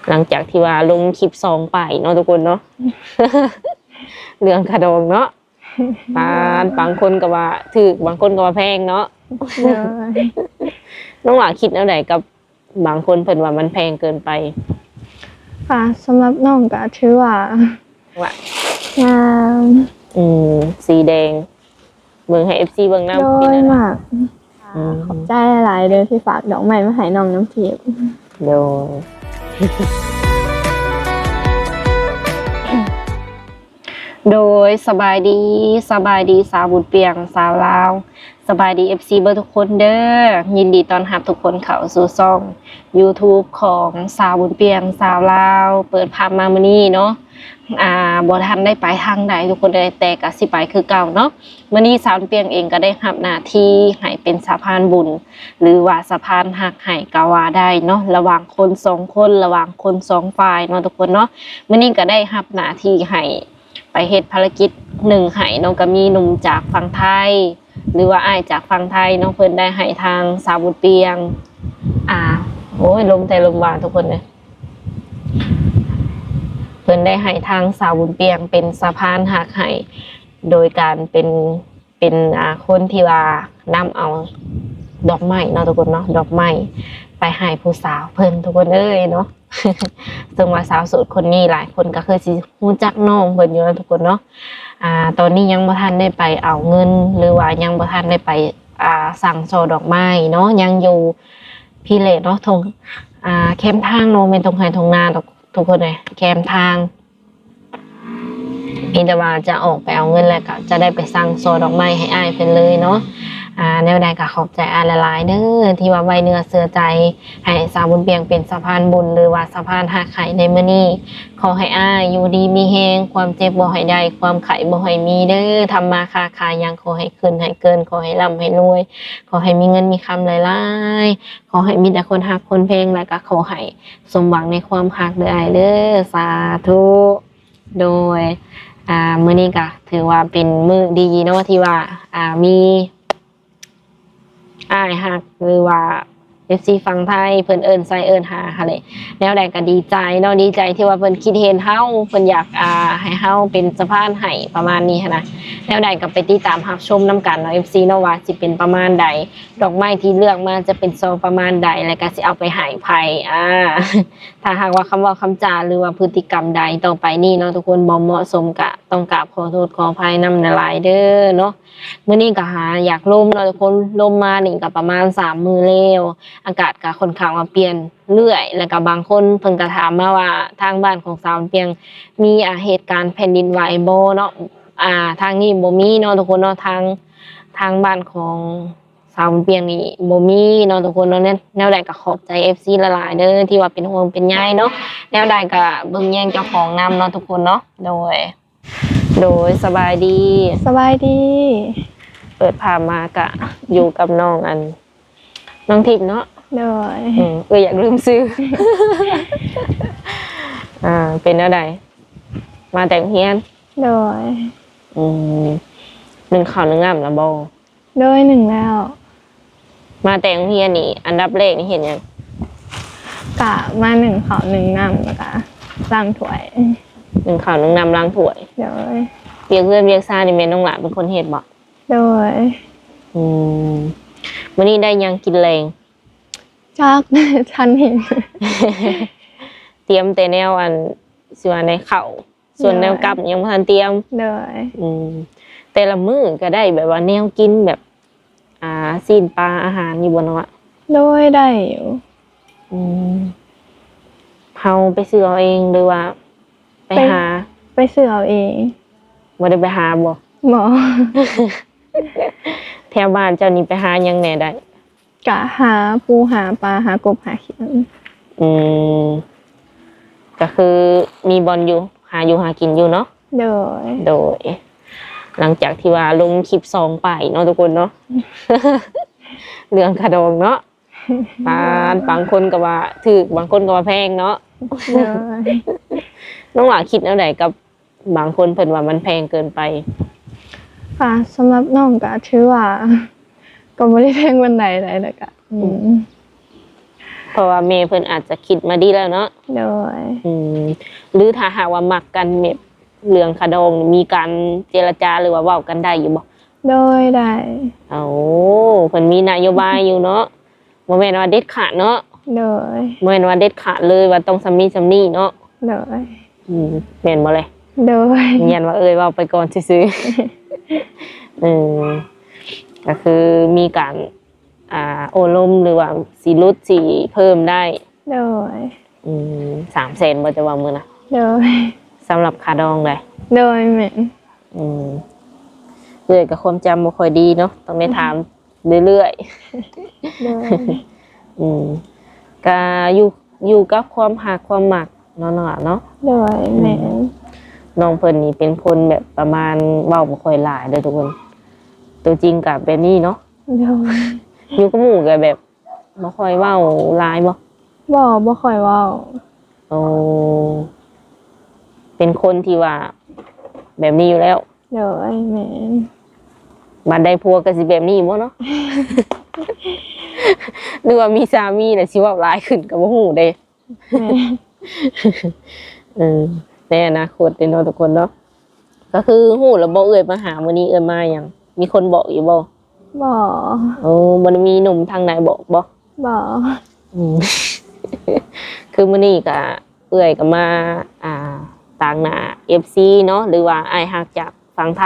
ຫຼັງຈາກທີ່ວ່າລົງຄລິບສອງໄປເນາະທຸກຄົນເນາະ ເລື່ອງຄ່າດອງເນາະ ປານ ບາງຄົນກໍວ່າຖືກ ບາງຄົນກໍວ່າແພງເນາະ ໂດຍ ນ້ອງຫຼ້າຄິດແນວໃດກັບບາງຄົນເພິ່ນວ່າມັນແພງເກີນໄປ? ກະສຳລັບນ້ອງກະຖືວ່າ ວ່າ ງາມ ອືມ ສີແດງ ເບິ່ງໃຫ້ເອັຟຊີເບິ່ງນຳ ໂດຍ ເປັນອັນນັ້ນ ມັກ ອືມ ຂອບໃຈຫຼາຍເດີທີ່ຝາກດອກໄມ້ມາໃຫ້ນ້ອງນ້ຳທິບ ໂດຍ ໂດຍ ສະບາຍດີ ສະບາຍດີ ສາວບຸນປ່ຽງ ສາວລາວ ສະບາຍດີ ເອັຟຊີ ເບິດທຸກຄົນເດີ ຍິນດີຕ້ອນຮັບທຸກຄົນເຂົ້າສູ່ຊ່ອງຢູທູບຂອງສາວບຸນປ່ຽງ ສາວລາວ ເປີດພາບມາມື້ນີ້ເນາະ ອ່າ ບໍ່ທັນໄດ້ໄປທາງໃດທຸກຄົນເອີຍ ແຕ່ກະຊິໄປຄືເກົ່າເນາະ ມື້ນີ້ສາວບຸນປ່ຽງເອງກະໄດ້ຮັບໜ້າທີ່ໃຫ້ເປັນສະພານບຸນ ຫຼືວ່າສະພານຮັກໃຫ້ກະວ່າໄດ້ເນາະ ລະຫວ່າງຄົນສອງຄົນ ລະຫວ່າງຄົນສອງຝ່າຍເນາະທຸກຄົນເນາະ ມື້ນີ້ກະໄດ້ຮັບໜ້າທີ່ໃຫ້ ໄປເຮັດພາລະກິດໜຶ່ງໃຫ້ເນາະ ກະມີໜຸ່ມຈາກຝັ່ງໄທ ຫຼືວ່າອ້າຍຈາກຝັ່ງໄທເນາະ ເພິ່ນໄດ້ໃຫ້ທາງສາວບຸນປ່ຽງ ອ່າ ໂອ້ຍ ລົມແທ້ລົມວ່າທຸກຄົນເອີຍ ເພິ່ນໄດ້ໃຫ້ທາງສາວບຸນປ່ຽງເປັນສະພານຮັກໃຫ້ ໂດຍການເປັນ ເປັນ ອ່າ ຄົນທີ່ວ່ານຳເອົາດອກໄມ້ເນາະທຸກຄົນເນາະ ດອກໄມ້ໄປໃຫ້ຜູ້ສາວເພິ່ນທຸກຄົນເອີຍເນາະ. ເຊິ່ງວ່າສາວໂສດຄົນນີ້ຫຼາຍຄົນກໍຄືຊິຮູ້ຈັກນ້ອງເພິ່ນຢູ່ເນາະທຸກຄົນເນາະ ອ່າ ຕອນນີ້ຍັງບໍ່ທັນໄດ້ໄປເອົາເງິນ ຫຼືວ່າຍັງບໍ່ທັນໄດ້ໄປ ອ່າ ສັ່ງສໍ່ດອກໄມ້ເນາະ ຍັງຢູ່ພີ້ແຫຼະເນາະ ທົ່ງ ອ່າ ແຄມທາງເນາະ ແມ່ນທົ່ງໄຮ່ທົ່ງນາດອກທຸກຄົນເອີຍ ແຄມທາງ ມີແຕ່ວ່າຈະອອກໄປເອົາເງິນ ແລ້ວກໍຈະໄດ້ໄປສັ່ງສໍ່ດອກໄມ້ໃຫ້ອ້າຍເພິ່ນເລີຍເນາະ ອ່າ ແນວໃດກໍຂອບໃຈອ້າຍຫຼາຍໆເດີ ທີ່ວ່າໄວ້ເນື້ອເຊື່ອໃຈໃຫ້ສາວບຸນປ່ຽງເປັນສະພານບຸນ ຫຼືວ່າສະພານຮັກໃຫ້ໃນມື້ນີ້ ຂໍໃຫ້ອ້າຍຢູ່ດີມີແຮງ ຄວາມເຈັບບໍ່ໃຫ້ໄດ້ ຄວາມໄຂ້ບໍ່ໃຫ້ມີເດີ ທຳມາຄ້າຂາຍຫຍັງຂໍໃຫ້ຂຶ້ນໃຫ້ເກີນ ຂໍໃຫ້ລ່ຳໃຫ້ລວຍ ຂໍໃຫ້ມີເງິນມີຄຳຫຼາຍໆ ຂໍໃຫ້ມີແຕ່ຄົນຮັກຄົນແພງ ແລ້ວກໍຂໍໃຫ້ ສົມຫວັງໃນຄວາມຮັກເດີອ້າຍເດີ ສາທຸ ໂດຍ ອ່າ ມື້ນີ້ກະຖືວ່າເປັນມື້ດີເນາະ ທີ່ວ່າ ອ່າ ມີອ້າຍຮັກ ຫຼືວ່າ ເອັຟຊີ ຝັ່ງໄທ ເພິ່ນເອີ້ນໃສ່ເອີ້ນຫາຫັ້ນແຫຼະ ແນວໃດກະດີໃຈເນາະ ດີໃຈທີ່ວ່າເພິ່ນຄິດເຫັນເຮົາ ເພິ່ນຢາກ ອ່າ ໃຫ້ເຮົາເປັນສະພານໃຫ້ ປະມານນີ້ຫັ້ນນະ ແນວໃດກະໄປຕິດຕາມຮັບຊົມນຳກັນເນາະ ເອັຟຊີ ເນາະ ວ່າຊິເປັນປະມານໃດ ດອກໄມ້ທີ່ເລືອກມາຈະເປັນຊອງປະມານໃດ ແລ້ວກະຊິເອົາໄປໃຫ້ໃຜ ອ່າ ຖ້າຫາກວ່າຄຳເວົ້າຄຳຈາ ຫຼືວ່າພຶດຕິກຳໃດຕໍ່ໄປນີ້ເນາະທຸກຄົນ ບໍ່ເໝາະສົມ ກະຕ້ອງກາບຂໍໂທດຂໍອະໄພນຳຫຼາຍໆເດີເນາະ ມື້ນີ້ກະຫາຢາກລົມເນາະທຸກຄົນ ລົມມານີ້ກະປະມານສາມມື້ແລ້ວ ອາກາດກະຂ້ອນຂ້າງວ່າປ່ຽນເລື້ອຍ ແລ້ວກະບາງຄົນເພິ່ນກະຖາມມາວ່າ ທາງບ້ານຂອງສາວບຸນປ່ຽງມີ ອ່າ ເຫດການແຜ່ນດິນໄຫວບໍ່ເນາະ ອ່າ ທາງນີ້ບໍ່ມີເນາະທຸກຄົນເນາະ ທາງ ທາງບ້ານຂອງ ສາວບຸນປ່ຽງນີ້ບໍ່ມີເນາະທຸກຄົນເນາະ ແນວ ແນວໃດກໍຂອບໃຈເອັຟຊີຫຼາຍໆເດີ ທີ່ວ່າເປັນຫ່ວງເປັນໃຍເນາະ ແນວໃດກໍເບິ່ງແຍງເຈົ້າຂອງນຳເນາະທຸກຄົນເນາະ ໂດຍ ໂດຍ ສະບາຍດີ ສະບາຍດີ ເປີດພາບມາກະຢູ່ກັບນ້ອງອັນ ນ້ອງທິບເນາະ ໂດຍ ອືມ ເອື້ອຍຢາກລືມຊື່ ອ່າ ເປັນແນວໃດ ມາແຕ່ໂຮງຮຽນ ໂດຍ ອືມ ໜຶ້ງເຂົ້າໜຶ້ງນ້ຳລະບໍ່? ໂດຍ ໜຶ້ງແລ້ວ ມາແຕ່ໂຮງຮຽນນີ້ ອັນດັບແລກນີ້ເຮັດຫຍັງ? ກະມາໜຶ້ງເຂົ້າໜຶ້ງນ້ຳ ແລ້ວກະລ້າງຖ້ວຍ ໜຶ້ງເຂົ້າໜຶ້ງນ້ຳລ້າງຖ້ວຍ ໂດຍ ວຽກເຮືອນວຽກຊານນີ້ແມ່ນນ້ອງຫຼ້າເປັນຄົນເຮັດບໍ່? ໂດຍ ອືມ ມື້ນີ້ໄດ້ຫຍັງກິນແລງ? ຈັກ ທັນເຫັນ ຕຽມແຕ່ແນວ ອັນ ຊິວ່າໃນເຂົ້າ ສ່ວນແນວກັບຍັງບໍ່ທັນຕຽມ ໂດຍ ອືມ ແຕ່ລະມື້ກໍໄດ້ແບບວ່າແນວກິນແບບ ອ່າ ຊີ້ນປາ ອາຫານຢູ່ບໍ່ນ້ອງ? ໂດຍ ໄດ້ຢູ່ ອືມ ເຮົາໄປຊື້ເອົາເອງ ຫຼືວ່າໄປຫາ? ໄປຊື້ເອົາເອງ ບໍ່ໄດ້ໄປຫາບໍ່? ບໍ່ ແຖວບ້ານເຈົ້ານີ້ໄປຫາຫຍັງແດ່ໄດ້? ກະຫາປູຫາປາ ຫາກົບຫາເຂືອນ ອືມ ກະຄືມີບ່ອນຢູ່ ຫາຢູ່ຫາກິນຢູ່ເນາະ ໂດຍ ໂດຍ ຫຼັງຈາກທີ່ວ່າລົງຄລິບສອງໄປເນາະທຸກຄົນເນາະ ເລື່ອງຄ່າດອງເນາະ ບາງ ບາງຄົນກໍວ່າຖືກ ບາງຄົນກໍວ່າແພງເນາະ ໂດຍ ນ້ອງຫຼ້າຄິດແນວໃດກັບ ບາງຄົນເພິ່ນວ່າມັນແພງເກີນໄປ ກະສຳລັບນ້ອງກະຖືວ່າ ກໍບໍ່ໄດ້ແພງປານໃດໃດ ແລ້ວກະ ອືມ ອືມ ເພາະວ່າແມ່ເພິ່ນອາດຈະຄິດມາດີແລ້ວເນາະ. ໂດຍ. ອືມ ຫຼືຖ້າຫາກວ່າມັກກັນ ແບບເລື່ອງຄ່າດອງ ມີການເຈລະຈາ ຫຼືວ່າເວົ້າກັນໄດ້ຢູ່ບໍ່? ໂດຍ ໄດ້. ໂອ້ ເພິ່ນມີນະໂຍບາຍຢູ່ເນາະ. ບໍ່ແມ່ນວ່າເດັດຂາດເນາະ. ໂດຍ. ບໍ່ແມ່ນວ່າເດັດຂາດເລີຍວ່າຕ້ອງສ່ຳນີ້ສ່ຳນີ້ເນາະ. ໂດຍ. ອືມ ແມ່ນບໍ່ແລະ? ໂດຍ. ຢ້ານວ່າເອື້ອຍເວົ້າໄປກ່ອນຊື່ໆ. ເອີ ກໍຄືມີການ ອ່າ ໂອ້ລົມ ຫຼືວ່າຊິຫຼຸດຊິເພີ່ມໄດ້. ໂດຍ. ອືມ ສາມແສນບໍ່ ຈະເວົ້າມື້ນະ? ໂດຍ. ສຳລັບຄ່າດອງໃດ? ໂດຍ ແມ່ນ. ອືມ ເອື້ອຍກໍຄວາມຈຳບໍ່ຄ່ອຍດີເນາະ ຕ້ອງໄດ້ຖາມເລື້ອຍໆ. ໂດຍ. ອືມ ກະຢູ່ ຢູ່ກັບຄວາມຮັກຄວາມມັກເນາະ ນ້ອງຫຼ້າເນາະ. ໂດຍ. ອືມ ແມ່ນ. ນ້ອງເພິ່ນນີ້ເປັນຄົນແບບປະມານເວົ້າບໍ່ຄ່ອຍຫຼາຍເດີທຸກຄົນ ຕົວຈິງກະແບບນີ້ເນາະ. ໂດຍ. ຢູ່ກັບໝູ່ກະແບບ ບໍ່ຄ່ອຍເວົ້າຫຼາຍບໍ່? ບໍ່ ບໍ່ຄ່ອຍເວົ້າ. ໂອ້ ເປັນຄົນທີ່ວ່າແບບນີ້ຢູ່ແລ້ວ. ໂດຍ ແມ່ນ. ບັດໄດ້ຜົວກໍຊິແບບນີ້ບໍ່ເນາະ? ຫຼືວ່າມີສາມີແລ້ວຊິເວົ້າຫຼາຍຂຶ້ນກໍບໍ່ຮູ້ເດ້. ແມ່ນ. ເອີ ໃນອະນາຄົດເດ້ເນາະທຸກຄົນເນາະ. ກໍຄືຮູ້ແລ້ວບໍ່ ເອື້ອຍມາຫາມື້ນີ້ ເອື້ອຍມາຫຍັງ? ມີຄົນບອກຢູ່ບໍ່? ບໍ່. ໂອ້ ບໍ່ໄດ້ມີໜຸ່ມທາງໃດບອກບໍ່? ບໍ່. ອືມ ຄືມື້ນີ້ກະເອື້ອຍກໍມາ ອ່າ ຕາງໜ້າເອັຟຊີເນາະ ຫຼືວ່າອ້າຍຮັກຈາກຝັ່ງໄທ.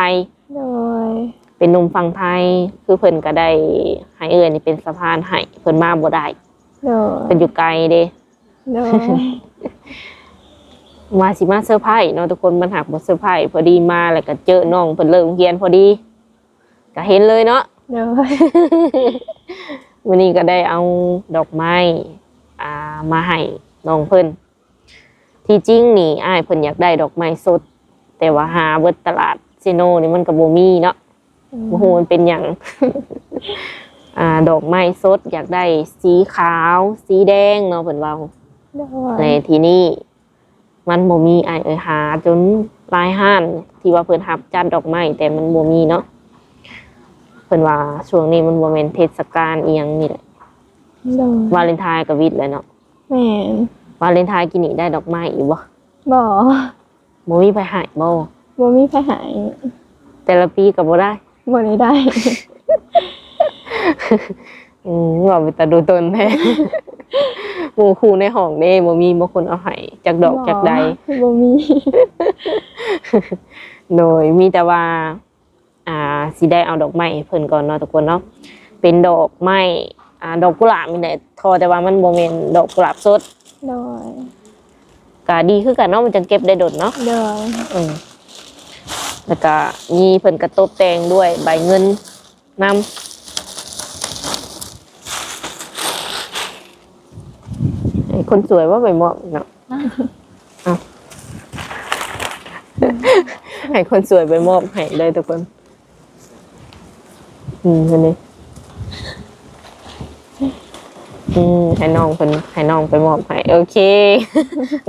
ໂດຍ. ເປັນໜຸ່ມຝັ່ງໄທ ຄືເພິ່ນກໍໄດ້ໃຫ້ເອື້ອຍນີ້ເປັນສະພານໃຫ້ ເພິ່ນມາບໍ່ໄດ້. ໂດຍ. ເພິ່ນຢູ່ໄກເດ້. ໂດຍ. ວ່າຊິມາເຊີໄພເນາະທຸກຄົນ ມັນຫາກບໍ່ເຊີໄພ ພໍດີມາແລ້ວກໍເຈີນ້ອງເພິ່ນເລີກໂຮງຮຽນພໍດີ ກໍເຫັນເລີຍເນາະ. ໂດຍ. ມື້ນີ້ກໍໄດ້ເອົາດອກໄມ້ ອ່າ ມາໃຫ້ນ້ອງເພິ່ນ. ທີ່ຈິງນີ້ອ້າຍເພິ່ນຢາກໄດ້ດອກໄມ້ສົດ ແຕ່ວ່າຫາເບິດຕະຫຼາດເຊໂນນີ້ມັນກໍບໍ່ມີເນາະ. ອືມ ບໍ່ຮູ້ມັນເປັນຫຍັງ. ອ່າ ດອກໄມ້ສົດຢາກໄດ້ສີຂາວ ສີແດງເນາະ ເພິ່ນເວົ້າ. ໂດຍ. ແລະ ທີ່ນີ້ມັນບໍ່ມີ ອ້າຍເອີຍ ຫາຈົນຫຼາຍຮ້ານທີ່ວ່າເພິ່ນຮັບຈັດດອກໄມ້ ແຕ່ມັນບໍ່ມີເນາະ. ເພິ່ນວ່າຊ່ວງນີ້ມັນບໍ່ແມ່ນເທດສະການອີ່ຫຍັງນີ້ແຫຼະ. ໂດຍ. ວາເລັນທາຍກໍວິດແລ້ວເນາະ. ແມ່ນ. ວາເລັນທາຍປີນີ້ໄດ້ດອກໄມ້ຢູ່ບໍ່? ບໍ່. ບໍ່ມີໃຜໃຫ້ບໍ່? ບໍ່ມີໃຜໃຫ້. ແຕ່ລະປີກໍບໍ່ໄດ້? ບໍ່ໄດ້ໄດ້. ອືມ ເວົ້າເປັນຕາດູຕົນແທ້. ໝູ່ຄູ່ໃນຫ້ອງເດ້ ບໍ່ມີບໍ່ຄົນເອົາໃຫ້ຈັກດອກຈັກໃດ? ບໍ່ມີ. ໂດຍ ມີແຕ່ວ່າ ອ່າ ຊິໄດ້ເອົາດອກໄມ້ໃຫ້ເພິ່ນກ່ອນເນາະທຸກຄົນເນາະ. ເປັນດອກໄມ້ ອ່າ ດອກກຸຫຼາບນີ້ແຫຼະ ເພາະແຕ່ວ່າມັນບໍ່ແມ່ນດອກກຸຫຼາບສົດ. ໂດຍ. ກະດີຄືກັນເນາະ ມັນຈັ່ງເກັບໄດ້ດົນເນາະ. ໂດຍ. ເອີ ແລ້ວກະມີ ເພິ່ນກະຕົບແຕ່ງດ້ວຍໃບເງິນນຳ. ໃຫ້ຄົນສວຍວ່າໄປມອບເນາະ. ເອົາ ໃຫ້ຄົນສວຍໄປມອບໃຫ້ເດີທຸກຄົນ. ອືມ ອັນນີ້ ອືມ ໃຫ້ນ້ອງເພິ່ນ ໃຫ້ນ້ອງໄປມອບໃຫ້. ໂອເຄ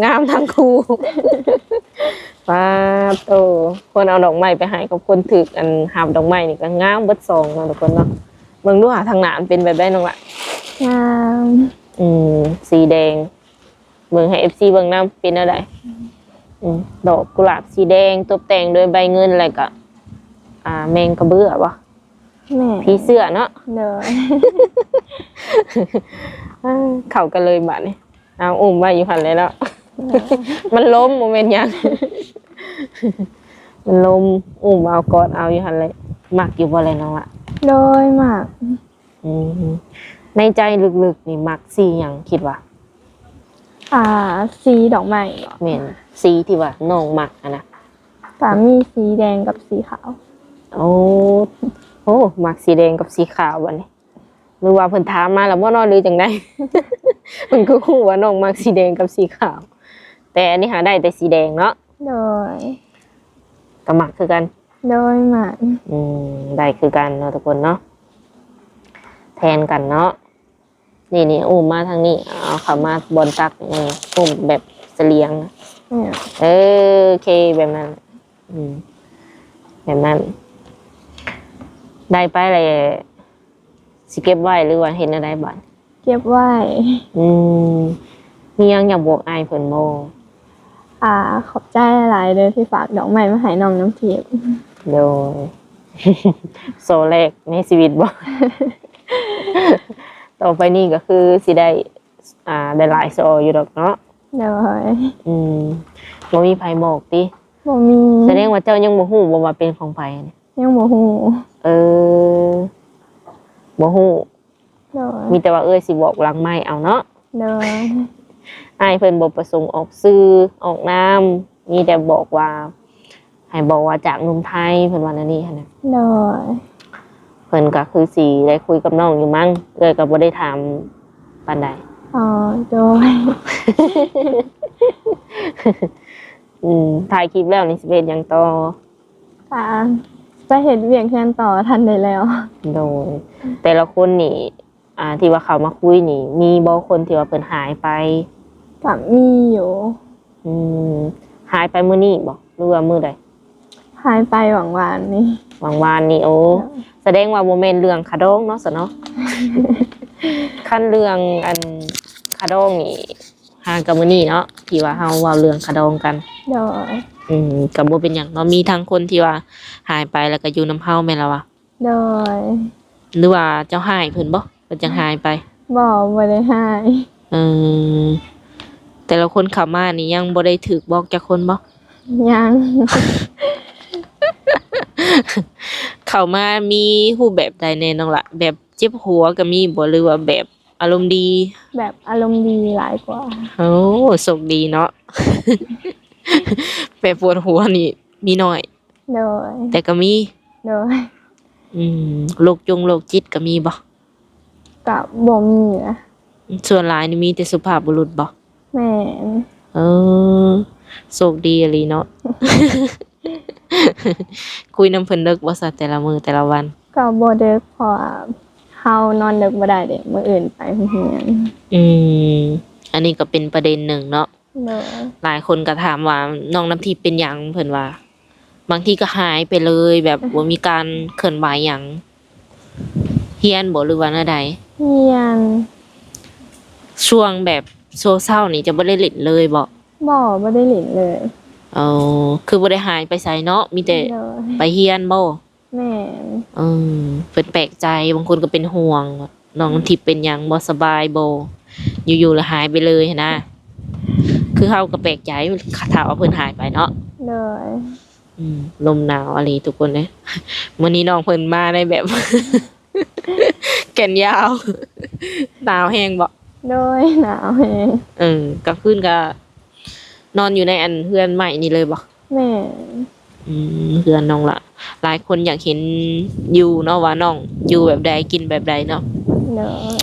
ງາມທັງຄູ່. ປາດໂຕ ຄົນເອົາດອກໄມ້ໄປໃຫ້ກັບຄົນຖືກ ອັນຮັບດອກໄມ້ນີ້ກໍງາມເບິດສອງເນາະທຸກຄົນເນາະ. ເບິ່ງດູຫາທາງໜ້າມັນເປັນແບບໃດນ້ອງລະ? ງາມ. ອືມ ສີແດງ. ເບິ່ງໃຫ້ເອັຟຊີເບິ່ງນຳ ເປັນແນວໃດ? ອືມ ດອກກຸຫຼາບສີແດງ ຕົບແຕ່ງດ້ວຍໃບເງິນ ແລ້ວກໍ ອ່າ ແມງກະເບື້ອບໍ່? ແມ່ນ. ຜີເສື້ອເນາະ? ໂດຍ. ເຂົ້າກັນເລີຍບາດນີ້. ເອົາ ອຸ້ມໄວ້ຢູ່ຫັ້ນແຫຼະເນາະ. ໂດຍ. ມັນລົມ ບໍ່ແມ່ນຫຍັງ ມັນລົມ ອຸ້ມເອົາ ກອດເອົາຢູ່ຫັ້ນແຫຼະ. ມັກຢູ່ບໍ່ແລະນ້ອງລະ? ໂດຍ ມັກ. ອືມ ໃນໃຈເລິກໆນີ້ມັກສີຫຍັງ ຄິດວ່າ? ອ່າ ສີດອກໄມ້ບໍ? ແມ່ນ ສີທີ່ວ່ານ້ອງມັກຫັ້ນນະ. ກະມີສີແດງກັບສີຂາວ. ໂອ້ ໂອ້ ມັກສີແດງກັບສີຂາວບັດນີ້. ຫຼືວ່າເພິ່ນຖາມມາແລ້ວບໍ່ເນາະ ຫຼືຈັ່ງໃດ? ເພິ່ນຄືຮູ້ວ່ານ້ອງມັກສີແດງກັບສີຂາວ ແຕ່ອັນນີ້ຫາໄດ້ແຕ່ສີແດງເນາະ. ໂດຍ. ກໍມັກຄືກັນ? ໂດຍ ມັກ. ອືມ ໄດ້ຄືກັນເນາະທຸກຄົນເນາະ ແທນກັນເນາະ. ນີ້ໆ ອຸ້ມມາທາງນີ້ ເອົາເຂົ້າມາບ່ອນຕັກ ນີ້ ອຸ້ມແບບສະຫຼຽງ. ອືມ ເອີ ໂອເຄ ແບບນັ້ນ. ອືມ ແບບນັ້ນ ໄດ້ໄປແລ້ວ ຊິເກັບໄວ້ ຫຼືວ່າເຮັດແນວໃດບາດ? ກັບໄວ້. ອືມ ມີຫຍັງຢາກບອກອ້າຍເພິ່ນບໍ່? ອາ ຂອບໃຈຫຼາຍເດີທີ່ຝາກດອກໄມ້ມາໃຫ້ນ້ອງນ້ຳທິບ. ໂດຍ ໂຊແລກໃນຊີວິດບໍ່? ຕໍ່ໄປນີ້ກໍຄືຊິໄດ້ ອ່າ ໄດ້ຫຼາຍໂຊຢູ່ດອກເນາະ. ໂດຍ ອືມ ບໍ່ມີໃຜບອກຕິ? ບໍ່ມີ. ສະແດງວ່າເຈົ້າຍັງບໍ່ຮູ້ບໍ່ວ່າເປັນຂອງໃຜ? ຍັງບໍ່ຮູ້. ເອີ ບໍ່ຮູ້. ໂດຍ ມີແຕ່ວ່າເອື້ອຍຊິບອກຫຼັງໄມເອົາເນາະ. ໂດຍ ອ້າຍເພິ່ນບໍ່ປະສົງອອກຊື່ອອກນາມ ມີແຕ່ບອກວ່າ ໃຫ້ບອກວ່າຈາກໜຸ່ມໄທ ເພິ່ນວ່າແນວນີ້ຫັ້ນນະ. ໂດຍ ເພິ່ນກໍຄືຊິໄດ້ຄຸຍກັບນ້ອງຢູ່ມັ້ງ ເອື້ອຍກໍບໍ່ໄດ້ຖາມປານໃດ. ອໍ ໂດຍ ອືມ ຖ່າຍຄລິບແລ້ວນີ້ຊິໄປເຮັດຫຍັງຕໍ່? ກະໄປເຮັດວຽກເຮືອນຕໍ່ ທັນໄດ້ແລ້ວ. ໂດຍ ແຕ່ລະຄົນນີ້ ອ່າ ທີ່ວ່າເຂົ້າມາຄຸຍນີ້ ມີບໍ່ຄົນທີ່ວ່າເພິ່ນຫາຍໄປ? ກະມີຢູ່. ອືມ ຫາຍໄປມື້ນີ້ບໍ່ ຫຼືວ່າມື້ໃດ? ຫາຍໄປຫວ່າງວານນີ້. ຫວ່າງວານນີ້. ໂອ້ ໂດຍ ສະແດງວ່າບໍ່ແມ່ນເລື່ອງຂະດອງເນາະ ຊະເນາະ. ຄັນເລື່ອງ ອັນ ຂະດອງນີ້ ຫາກະມື້ນີ້ເນາະ ທີ່ວ່າເຮົາເວົ້າເລື່ອງຂະດອງກັນ. ໂດຍ ອືມ ກະບໍ່ເປັນຫຍັງເນາະ ມີທັງຄົນທີ່ວ່າຫາຍໄປ ແລ້ວກະຢູ່ນຳເຮົາແມ່ນລະວະ? ໂດຍ ຫຼືວ່າເຈົ້າຮ້າຍເພິ່ນບໍ່ ເພິ່ນຈັ່ງຫາຍໄປ? ບໍ່ ບໍ່ໄດ້ຮ້າຍ. ເອີ ແຕ່ລະຄົນເຂົ້າມານີ້ຍັງບໍ່ໄດ້ຖືກບອກຈັກຄົນບໍ່? ຍັງ. ເຂົ້າມາມີຮູບແບບໃດແດ່ນ້ອງລະ? ແບບເຈັບຫົວກໍມີບໍ່ ຫຼືວ່າແບບອາລົມດີ? ແບບອາລົມດີຫຼາຍກວ່າ. ໂອ້ ໂຊກດີເນາະ. ແບບປວດຫົວນີ້ມີໜ້ອຍ. ໂດຍ ແຕ່ກໍມີ. ໂດຍ ອືມ ໂລກຈົງໂລກຈິດກໍມີບໍ່? ກໍບໍ່ມີນະ. ສ່ວນຫຼາຍນີ້ມີແຕ່ສຸພາບບຸລຸດບໍ່? ແມ່ນ. ເອີ ໂຊກດີອີ່ຫຼີເນາະ. ຄຸຍນຳເພິ່ນເດິກບໍ່ຊະ ແຕ່ລະມື້ແຕ່ລະວັນ? ກໍບໍ່ເດິກ ເພາະວ່າເຮົານອນເດິກບໍ່ໄດ້ເດ້ ມື້ອື່ນໄປໂຮງຮຽນ. ອືມ ອັນນີ້ກໍເປັນປະເດັນໜຶ່ງເນາະ. ໂດຍ ຫຼາຍຄົນກໍຖາມວ່ານ້ອງນ້ຳທິບເປັນຫຍັງ ເພິ່ນວ່າ ບາງທີກໍຫາຍໄປເລີຍ ແບບ ບໍ່ມີການເຄື່ອນໄຫວຫຍັງ. ຮຽນບໍ່ ຫຼືວ່າແນວໃດ? ຮຽນ. ຊ່ວງແບບເຊົ້າໆນີ້ຈະບໍ່ໄດ້ຫຼິ້ນເລີຍບໍ່? ບໍ່ ບໍ່ໄດ້ຫຼິ້ນເລີຍ. ອໍ ຄືບໍ່ໄດ້ຫາຍໄປໃສເນາະ ມີແຕ່ ໂດຍ ໄປຮຽນບໍ່? ແມ່ນ. ເອີ ເພິ່ນແປກໃຈ ບາງຄົນກໍເປັນຫ່ວງ ນ້ອງນ້ຳທິບເປັນຫຍັງ ບໍ່ສະບາຍບໍ່ ຢູ່ໆລະຫາຍໄປເລີຍຫັ້ນນະ. ຄືເຮົາກໍແປກໃຈ ຖ້າວ່າເພິ່ນຫາຍໄປເນາະ. ໂດຍ ອືມ ລົມໜາວອີ່ຫຼີທຸກຄົນເອີຍ. ມື້ນີ້ນ້ອງເພິ່ນມາໃນແບບ ແຂນຍາວ ໜາວແຮງບໍ່? ໂດຍ ໜາວແຮງ. ເອີ ກາງຄືນກໍນອນຢູ່ໃນອັນເຮືອນໄມ້ນີ້ເລີຍບໍ່? ແມ່ນ. ອືມ ເຮືອນນ້ອງລະ ຫຼາຍຄົນຢາກເຫັນຢູ່ເນາະ ວ່ານ້ອງຢູ່ແບບໃດ ກິນແບບໃດເນາະ. ໂດຍ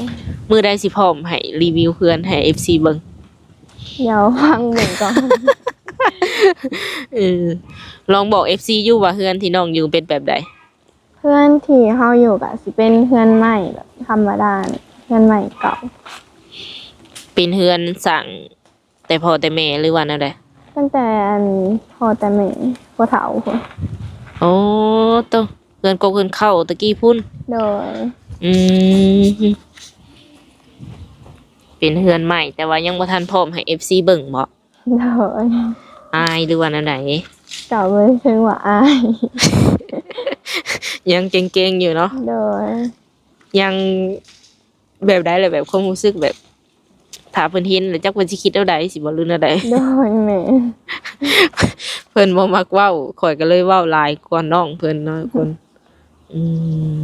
ມື້ໃດຊິພ້ອມໃຫ້ຣີວິວເຮືອນໃຫ້ເອັຟຊີເບິ່ງ? ດຽວຟັງເບິ່ງກ່ອນ. ເອີ ລອງບອກເອັຟຊີຢູ່ວ່າເຮືອນທີ່ນ້ອງຢູ່ເປັນແບບໃດ? ເຮືອນທີ່ເຮົາຢູ່ກະຊິເປັນເຮືອນໄມ້ແບບທຳມະດາ ເຮືອນໄມ້ເກົ່າ. ເປັນເຮືອນສ້າງ ແຕ່ພໍ່ແຕ່ແມ່ ຫຼືວ່າແນວໃດ? ຕັ້ງແຕ່ອັນພໍ່ແຕ່ແມ່ ພໍ່ເຖົ້າພຸ້ນ. ໂອ້ ໂຕ ເຮືອນກົກເຮືອນເຄົ້າແຕ່ກີ້ພຸ້ນ. ໂດຍ ອືມ ເປັນເຮືອນໃໝ່ ແຕ່ວ່າຍັງບໍ່ທັນພ້ອມໃຫ້ເອັຟຊີເບິ່ງບໍ? ໂດຍ ອາຍ ຫຼືວ່າແນວໃດ? ກໍບໍ່ເຊີງວ່າອາຍ ຍັງເກງໆຢູ່ເນາະ. ໂດຍ ຍັງ ແບບໃດລະ ແບບຄວາມຮູ້ສຶກແບບ ຖ້າເພິ່ນເຫັນລະຈັກເພິ່ນຊິຄິດແນວໃດ ຊິບໍ່ ຫຼືແນວໃດ? ໂດຍ ແມ່ນ ເພິ່ນບໍ່ມັກເວົ້າ ຂ້ອຍກໍເລີຍເວົ້າຫຼາຍກວ່ານ້ອງເພິ່ນເນາະທຸກຄົນ. ອືມ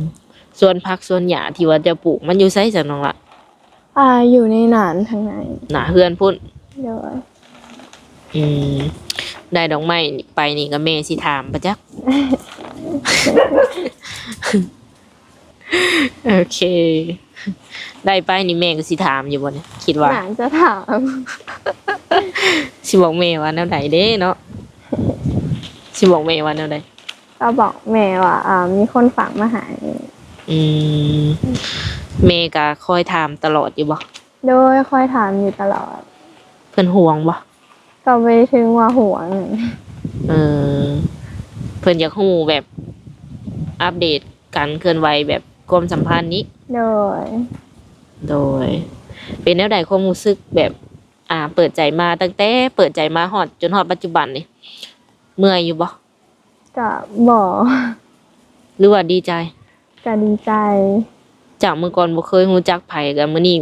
ສວນຜັກສວນຫຍ້າທີ່ວ່າເຈົ້າປູກ ມັນຢູ່ໃສຊັ້ນນ້ອງລະ? ອ່າ ຢູ່ໃນໜ້າທາງໃນ ໜ້າເຮືອນພຸ້ນ. ໂດຍ ອືມ ໄດ້ດອກໄມ້ໄປນີ້ກໍແມ່ຊິຖາມປະຈັກ. ໂອເຄ ໄດ້ໄປນີ້ແມ່ກໍຊິຖາມຢູ່ບໍ່ນີ້ ຄິດວ່າ? ໜ້າຈະຖາມ. ຊິບອກແມ່ວ່າແນວໃດເດ້ເນາະ? ຊິບອກແມ່ວ່າແນວໃດ? ກໍບອກແມ່ວ່າ ອ່າ ມີຄົນຝາກມາໃຫ້. ອືມ ແມ່ກໍຄອຍຖາມຕະຫຼອດຢູ່ບໍ່? ໂດຍ ຄອຍຖາມຢູ່ຕະຫຼອດ. ເພິ່ນຫ່ວງບໍ່? ກໍບໍ່ໄດ້ເຊີງວ່າຫ່ວງ. ເອີ ເພິ່ນຢາກຮູ້ແບບອັບເດດການເຄື່ອນໄຫວແບບຄວາມສຳພັນນີ້. ໂດຍ ໂດຍ ເປັນແນວໃດຄວາມຮູ້ສຶກແບບ ອ່າ ເປີດໃຈມາ ຕັ້ງແຕ່ເປີດໃຈມາຮອດ ຈົນຮອດປັດຈຸບັນນີ້ ເມື່ອຍຢູ່ບໍ່? ກະບໍ່ ຫຼືວ່າດີໃຈ? ກະດີໃຈ ຈາກມື້ກ່ອນບໍ່ເຄີຍຮູ້ຈັກໃຜ ກະມື້ນີ້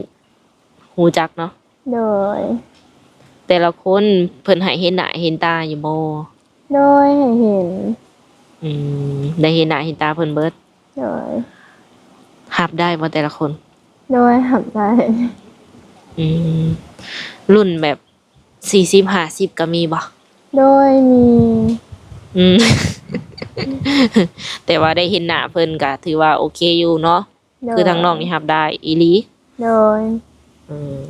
ຮູ້ຈັກເນາະ. ໂດຍ ແຕ່ລະຄົນເພິ່ນໃຫ້ເຫັນໜ້າເຫັນຕາຢູ່ບໍ່? ໂດຍ ໃຫ້ເຫັນ. ອືມ ໄດ້ເຫັນໜ້າເຫັນຕາເພິ່ນເບິດ. ໂດຍ ຮັບໄດ້ບໍ່ແຕ່ລະຄົນ? ໂດຍ ຮັບໄດ້. ອືມ ລຸ້ນແບບສີ່ສິບ ຫ້າສິບກະມີບໍ່? ໂດຍ ມີ. ອືມ ແຕ່ວ່າໄດ້ເຫັນໜ້າເພິ່ນກະຖືວ່າໂອເຄຢູ່ເນາະ. ໂດຍ ຄືທາງນ້ອງນີ້ຮັບໄດ້ອີ່ຫຼີ. ໂດຍ ອືມ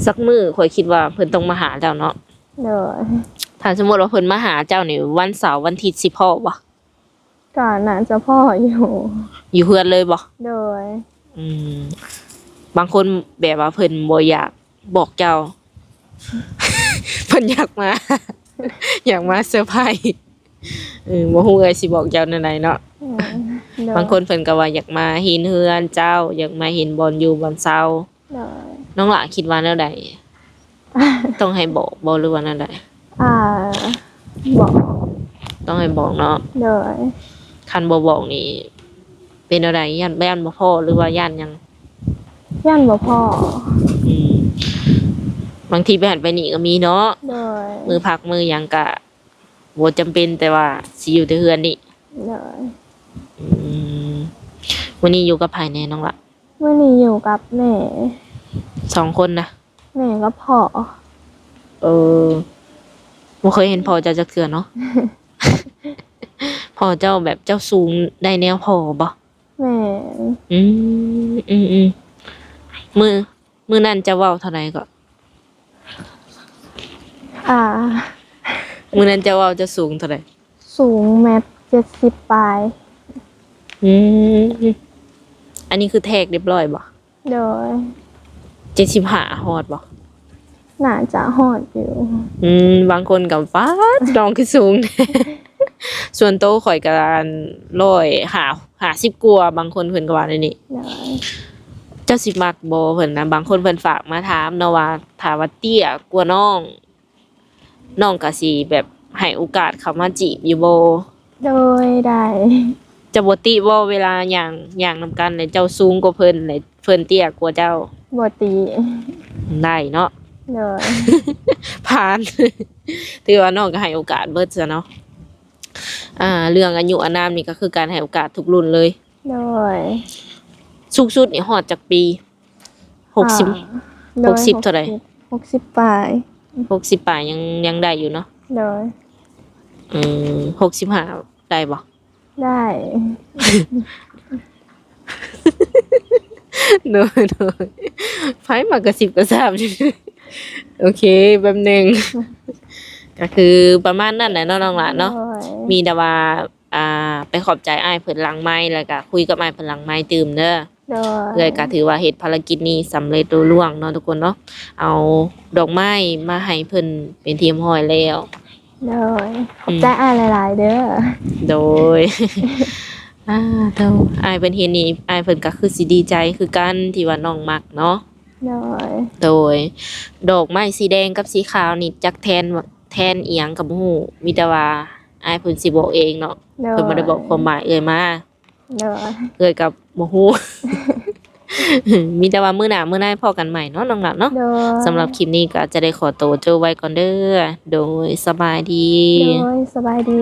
ສັກມື້ຂ້ອຍຄິດວ່າເພິ່ນຕ້ອງມາຫາເຈົ້າເນາະ. ໂດຍ ຖ້າສົມມຸດວ່າເພິ່ນມາຫາເຈົ້ານີ້ ວັນເສົາວັນທິດຊິພໍ້ບໍ່? ກະໜ້າຈະພໍ້ຢູ່. ຢູ່ເຮືອນເລີຍບໍ່? ໂດຍ ອືມ ບາງຄົນແບບວ່າເພິ່ນບໍ່ຢາກບອກເຈົ້າ ເພິ່ນຢາກມາ ຢາກມາເຊີໄພ. ເອີ ບໍ່ຮູ້ເອື້ອຍຊິບອກເຈົ້າແນວໃດເນາະ. ອືມ ໂດຍ ບາງຄົນເພິ່ນກໍວ່າຢາກມາເຫັນເຮືອນເຈົ້າ ຢາກມາເຫັນບ່ອນຢູ່ບ່ອນເຊົາ. ໂດຍ ນ້ອງຫຼ້າຄິດວ່າແນວໃດ? ຕ້ອງໃຫ້ບອກບໍ່ ຫຼືວ່າແນວໃດ? ອ່າ ບອກ. ຕ້ອງໃຫ້ບອກເນາະ. ໂດຍ ຄັນບໍ່ບອກນີ້ເປັນແນວໃດ? ຢ້ານ ຢ້ານບໍ່ພໍ້ ຫຼືວ່າຢ້ານຫຍັງ? ຢ້ານບໍ່ພໍ້. ອືມ ບາງທີໄປຫັ້ນໄປນີ້ກໍມີເນາະ. ໂດຍ ມື້ພັກມື້ຫຍັງກະບໍ່ຈຳເປັນ ແຕ່ວ່າຊິຢູ່ແຕ່ເຮືອນນີ້. ໂດຍ ອືມ ມື້ນີ້ຢູ່ກັບໃຜແດ່ນ້ອງລະ? ມື້ນີ້ຢູ່ກັບແມ່. ສອງຄົນນະ? ແມ່ກັບພໍ່. ເອີ ບໍ່ເຄີຍເຫັນພໍ່ເຈົ້າຈັກເທື່ອເນາະ. ພໍ່ເຈົ້າແບບເຈົ້າສູງໄດ້ແນວພໍ່ບໍ່? ແມ່ນ. ອືມ ອືມ ອືມ ມື້ ມື້ນັ້ນເຈົ້າເວົ້າເທົ່າໃດເກາະ? ອ່າ ມື້ນັ້ນເຈົ້າເວົ້າເຈົ້າສູງເທົ່າໃດ? ສູງແມັດເຈັດສິບປາຍ. ອືມ ອັນນີ້ຄືແທກຮຽບຮ້ອຍບໍ່? ໂດຍ ເຈັດສິບຫ້າຮອດບໍ່? ໜ້າຈະຮອດຢູ່. ອືມ ບາງຄົນກໍ ປາດ ນ້ອງຄືສູງແທ້. ສ່ວນໂຕຂ້ອຍກໍ ອັນ ຮ້ອຍຫ້າ ຫ້າສິບກວ່າ ບາງຄົນເພິ່ນກໍວ່າແນວນີ້. ໂດຍ ເຈົ້າຊິມັກບໍ່ເພິ່ນນະ? ບາງຄົນເພິ່ນຝາກມາຖາມເນາະວ່າ ຖ້າວ່າເຕ້ຍກວ່ານ້ອງ ນ້ອງກໍຊິແບບໃຫ້ໂອກາດເຂົ້າມາຈີບຢູ່ບໍ່? ໂດຍ ໄດ້. ເຈົ້າບໍ່ຕິບໍ່ ເວລາຍ່າງ ຍ່າງນຳກັນ ແລ້ວເຈົ້າສູງກວ່າເພິ່ນ ແລ້ວເພິ່ນເຕ້ຍກວ່າເຈົ້າ? ບໍ່ຕິ. ໄດ້ເນາະ. ໂດຍ ຜ່ານ. ຖືວ່ານ້ອງກໍໃຫ້ໂອກາດເບິດຊະເນາະ. ອ່າ ເລື່ອງອາຍຸອານາມນີ້ກໍຄືການໃຫ້ໂອກາດທຸກລຸ້ນເລີຍ. ໂດຍ ສູງສຸດນີ້ຮອດຈັກປີ? ຫົກສິບ ອ່າ ໂດຍ ຫົກສິບເທົ່າໃດ? ຫົກສິບປາຍ. ຫົກສິບປາຍຍັງ ຍັງໄດ້ຢູ່ເນາະ. ໂດຍ ອືມ ຫົກສິບຫ້າໄດ້ບໍ່? ໄດ້. ໂດຍ ໂດຍ ໃຜມັກກະຊິບກະຊາບ. ໂອເຄ ແປັບໜຶ່ງ ກະຄືປະມານນັ້ນແຫຼະເນາະ ນ້ອງຫຼ້າເນາະ. ໂດຍ ມີແຕ່ວ່າ ອ່າ ໄປຂອບໃຈອ້າຍເພິ່ນຫຼັງໄມ ແລ້ວກະຄຸຍກັບອ້າຍເພິ່ນຫຼັງໄມຕື່ມເດີ. ໂດຍ ເອື້ອຍກໍຖືວ່າເຮັດພາລະກິດນີ້ສຳເລັດລຸລ່ວງເນາະທຸກຄົນເນາະ, ເອົາດອກໄມ້ມາໃຫ້ເພິ່ນເປັນທີ່ຮຽບຮ້ອຍແລ້ວ. ໂດຍ ຂອບໃຈ ອືມ ອ້າຍຫຼາຍໆເດີ. ໂດຍ ອ່າ ໂຕ ອ້າຍເພິ່ນເຫັນນີ້ ອ້າຍເພິ່ນກໍຄືຊິດີໃຈຄືກັນທີ່ວ່ານ້ອງມັກເນາະ. ໂດຍ ໂດຍ ດອກໄມ້ສີແດງກັບສີຂາວນີ້ຈັກແທນ ແທນອີ່ຫຍັງກໍບໍ່ຮູ້, ມີແຕ່ວ່າອ້າຍເພິ່ນຊິບອກເອງເນາະ. ໂດຍ ເພິ່ນບໍ່ໄດ້ບອກຄວາມໝາຍເອື້ອຍມາ. ໂດຍ ເອື້ອຍກໍບໍ່ຮູ້. ມີແຕ່ວ່າມື້ໜ້າມື້ໃນພໍ້ກັນໃໝ່ເນາະ ນ້ອງຫຼ້າເນາະ. ໂດຍ ສຳລັບຄລິບນີ້ກໍຈະໄດ້ຂໍໂຕຈົບໄວ້ກ່ອນເດີ. ໂດຍ ສະບາຍດີ. ໂດຍ ສະບາຍດີ.